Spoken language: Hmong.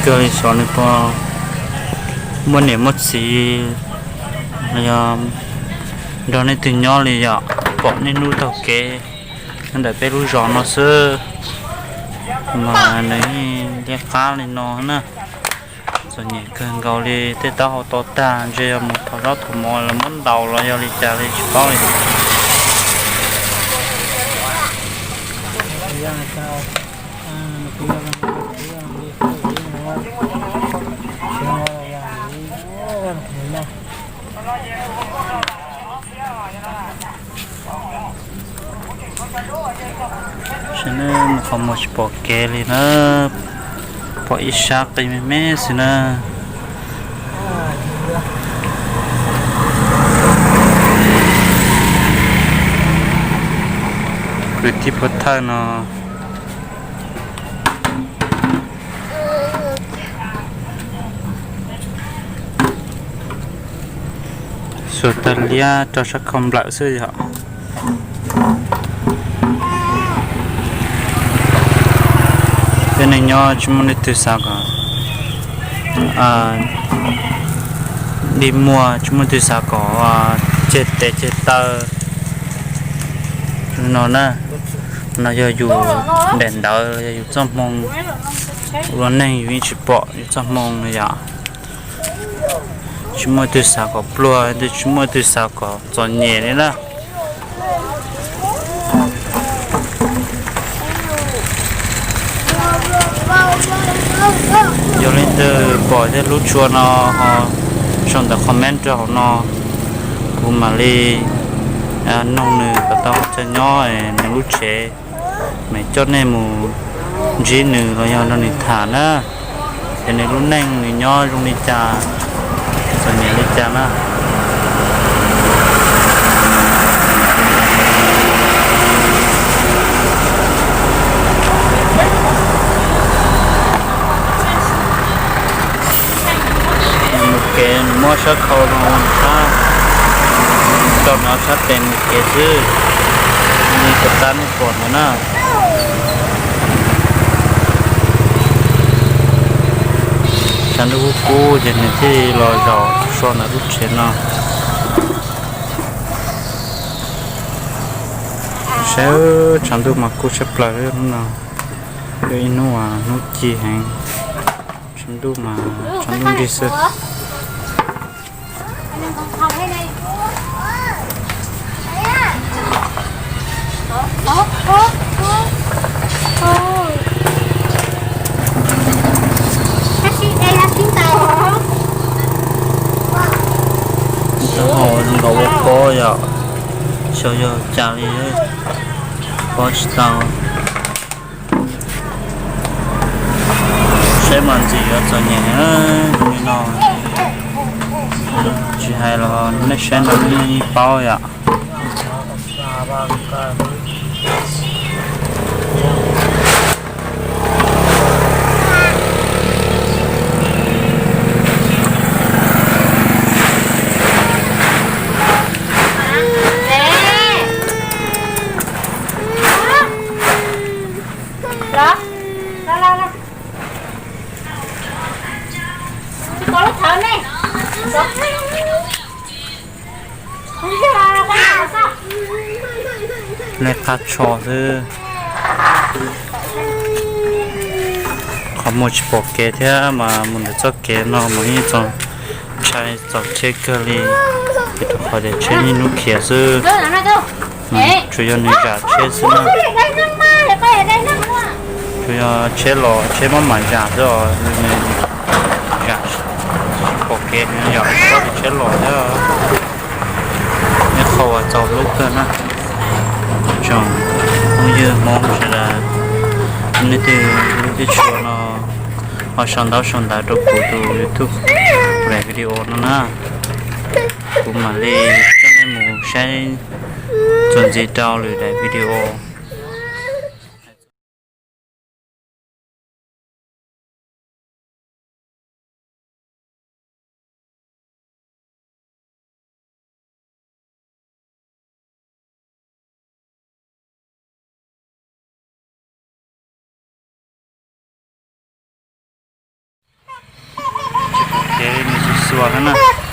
Kawg li xyov nws puas muaj niam muaj txiv los yog nrog leej twg nyob li yom. Pom niaj hnub taug kev nyob ntawm peb lub zos no xwb, mas nws yeej liab qab li no na. Txom nyem kawg nkaus li, tej taub hau to tag, ntshe yog mus thov zaub thov mov los muab ntaus los yog li cas li tsis paub li. Saib na, mus qhov muag tsis pom kev li na, pom ib sab qi me me xwb na. Kwv tij pov thawj no xuas tag liab rau sab khau nplawm xwb yom. Peb neeg nyob tsis muaj leej twg xav kom dig muag, tsis muaj leej twg xav kom ceg tes ceg taw no na. No yog yus daim ntawv, yog yus txoj hmoo ua neeg yus yeej tsis pom yus txoj hmoo no yom. Tsis muaj leej twg xav kom pluag, tsis muaj leej twg xav kom txom nyem li na. Yog leej twg pom thiab hlub tshua no ho sau ntawv comment rau hauv no, kuv mam li noog nws kom tau chaw nyob nws lub tsev, mam coj nej mus ntsib nws los yog nrog nws tham na. Ces nws lub neej nws nyob zoo li cas, txom nyem li cas na. Mus kev nws muab sab khau no, rau nws ob sab tes mus kev xwb, li puas tab nej pom ntawd na. Tshav ntuj kub kub ces nws thiaj li los zaum so ntawm lub tsev no. Saib, tshav ntuj mas kub tshaj plaws hnub no, yog ib hnub uas hnub ci heev, tshav ntuj mas tshav ntuj nrig xwb. Taub hau zoo nkaus ua pob yom, xyov yog cas li, paub tsis tau. Saib mas ntxim yuav txom nyem zoo li no, tsis hais los nej saib no nej yeej paub yom. Lej qab tsho xwb. Qhov muag tsis pom kev thiab mas mus ntawm txoj kev no mas yeej txaus ntshai txaus cheb kawg li, vim rau qhov tias tsheb niaj hnub khiav xwb. Tsuas yog nws zam tsheb xwb na. Tsuas yog tsheb los tsheb maj mam zam xwb os, nws zam tsis pom kev, yog tsis paub tias tsheb los thiab. Ib qho uas txaus hlub kawg na. Tsoom phooj ywg Hmoob sawv daws, nej twg hlub thiab tshua no ho sau ntaub sau ntawv rau kuv tus YouTube daim video no na. Kuv mam li coj nej mus saib txuas ntxiv rau lwm daim video. no na.